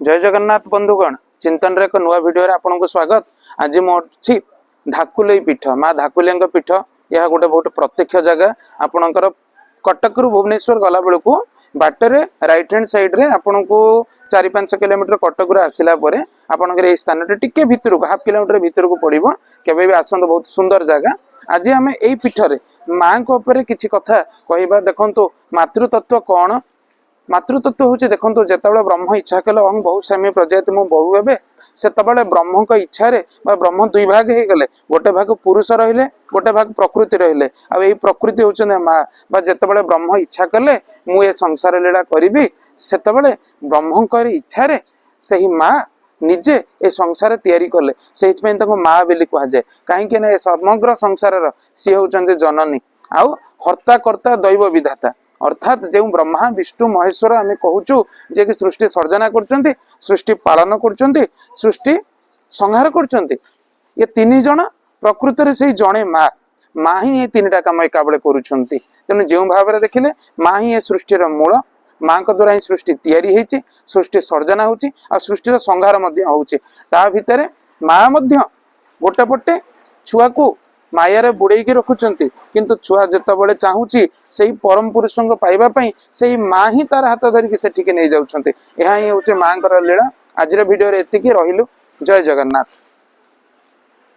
ଜୟ ଜଗନ୍ନାଥ ବନ୍ଧୁଗଣ, ଚିନ୍ତନର ଏକ ନୂଆ ଭିଡ଼ିଓରେ ଆପଣଙ୍କୁ ସ୍ୱାଗତ। ଆଜି ମୁଁ ଅଛି ଧାକୁଲେଇ ପୀଠ, ମା ଧାକୁଲେଇଙ୍କ ପୀଠ। ଏହା ଗୋଟେ ବହୁତ ପ୍ରତ୍ୟକ୍ଷ ଜାଗା। ଆପଣଙ୍କର କଟକରୁ ଭୁବନେଶ୍ୱର ଗଲା ବେଳକୁ ବାଟରେ ରାଇଟ୍ ହ୍ୟାଣ୍ଡ ସାଇଡରେ ଆପଣଙ୍କୁ 4-5 କିଲୋମିଟର କଟକରୁ ଆସିଲା ପରେ ଆପଣଙ୍କର ଏଇ ସ୍ଥାନଟି ଟିକେ ଭିତରକୁ, ହାଫ୍ କିଲୋମିଟର ଭିତରକୁ ପଡ଼ିବ। କେବେ ବି ଆସନ୍ତୁ, ବହୁତ ସୁନ୍ଦର ଜାଗା। ଆଜି ଆମେ ଏଇ ପୀଠରେ ମାଙ୍କ ଉପରେ କିଛି କଥା କହିବା। ଦେଖନ୍ତୁ, ମାତୃତତ୍ଵ କଣ? ମାତୃତତ୍ଵ ହଉଛି, ଦେଖନ୍ତୁ, ଯେତେବେଳେ ବ୍ରହ୍ମ ଇଚ୍ଛା କଲେ "ଅହଂ ବହୁ ସ୍ୟାମି ପ୍ରଜାତି", ମୁଁ ବହୁ ହେବେ, ସେତେବେଳେ ବ୍ରହ୍ମଙ୍କ ଇଚ୍ଛାରେ ବା ବ୍ରହ୍ମ ଦୁଇ ଭାଗ ହେଇଗଲେ। ଗୋଟେ ଭାଗ ପୁରୁଷ ରହିଲେ, ଗୋଟେ ଭାଗ ପ୍ରକୃତି ରହିଲେ। ଆଉ ଏଇ ପ୍ରକୃତି ହଉଛନ୍ତି ମା। ବା ଯେତେବେଳେ ବ୍ରହ୍ମ ଇଚ୍ଛା କଲେ ମୁଁ ଏ ସଂସାର ଲୀଳା କରିବି, ସେତେବେଳେ ବ୍ରହ୍ମଙ୍କର ଇଚ୍ଛାରେ ସେହି ମା ନିଜେ ଏ ସଂସାର ତିଆରି କଲେ। ସେଇଥିପାଇଁ ତାଙ୍କୁ ମା ବୋଲି କୁହାଯାଏ। କାହିଁକି ନା ଏ ସମଗ୍ର ସଂସାରର ସିଏ ହଉଛନ୍ତି ଜନନୀ ଆଉ ହର୍ତ୍ତା କର୍ତ୍ତା ଦୈବ ବିଧାତା। ଅର୍ଥାତ୍ ଯେଉଁ ବ୍ରହ୍ମା, ବିଷ୍ଣୁ, ମହେଶ୍ୱର ଆମେ କହୁଛୁ, ଯିଏକି ସୃଷ୍ଟି ସର୍ଜନା କରୁଛନ୍ତି, ସୃଷ୍ଟି ପାଳନ କରୁଛନ୍ତି, ସୃଷ୍ଟି ସଂହାର କରୁଛନ୍ତି, ଏ ତିନି ଜଣ ପ୍ରକୃତରେ ସେଇ ଜଣେ ମା। ମା ହିଁ ଏ ତିନିଟା କାମ ଏକାବେଳେ କରୁଛନ୍ତି। ତେଣୁ ଯେଉଁ ଭାବରେ ଦେଖିଲେ ମା ହିଁ ଏ ସୃଷ୍ଟିର ମୂଳ। ମାଙ୍କ ଦ୍ୱାରା ହିଁ ସୃଷ୍ଟି ତିଆରି ହେଇଛି, ସୃଷ୍ଟି ସର୍ଜନା ହଉଛି ଆଉ ସୃଷ୍ଟିର ସଂହାର ମଧ୍ୟ ହଉଛି। ତା ଭିତରେ ମା ମଧ୍ୟ ଗୋଟେ ପଟେ ଛୁଆକୁ ମାୟାରେ ବୁଡେଇକି ରଖୁଛନ୍ତି, କିନ୍ତୁ ଛୁଆ ଯେତେବେଳେ ଚାହୁଁଛି ସେଇ ପରମ ପୁରୁଷଙ୍କୁ ପାଇବା ପାଇଁ, ସେଇ ମା ହିଁ ତାର ହାତ ଧରିକି ସେଠିକି ନେଇଯାଉଛନ୍ତି। ଏହା ହିଁ ହଉଛି ମାଙ୍କର ଲୀଳା। ଆଜିର ଭିଡିଓରେ ଏତିକି ରହିଲୁ। ଜୟ ଜଗନ୍ନାଥ।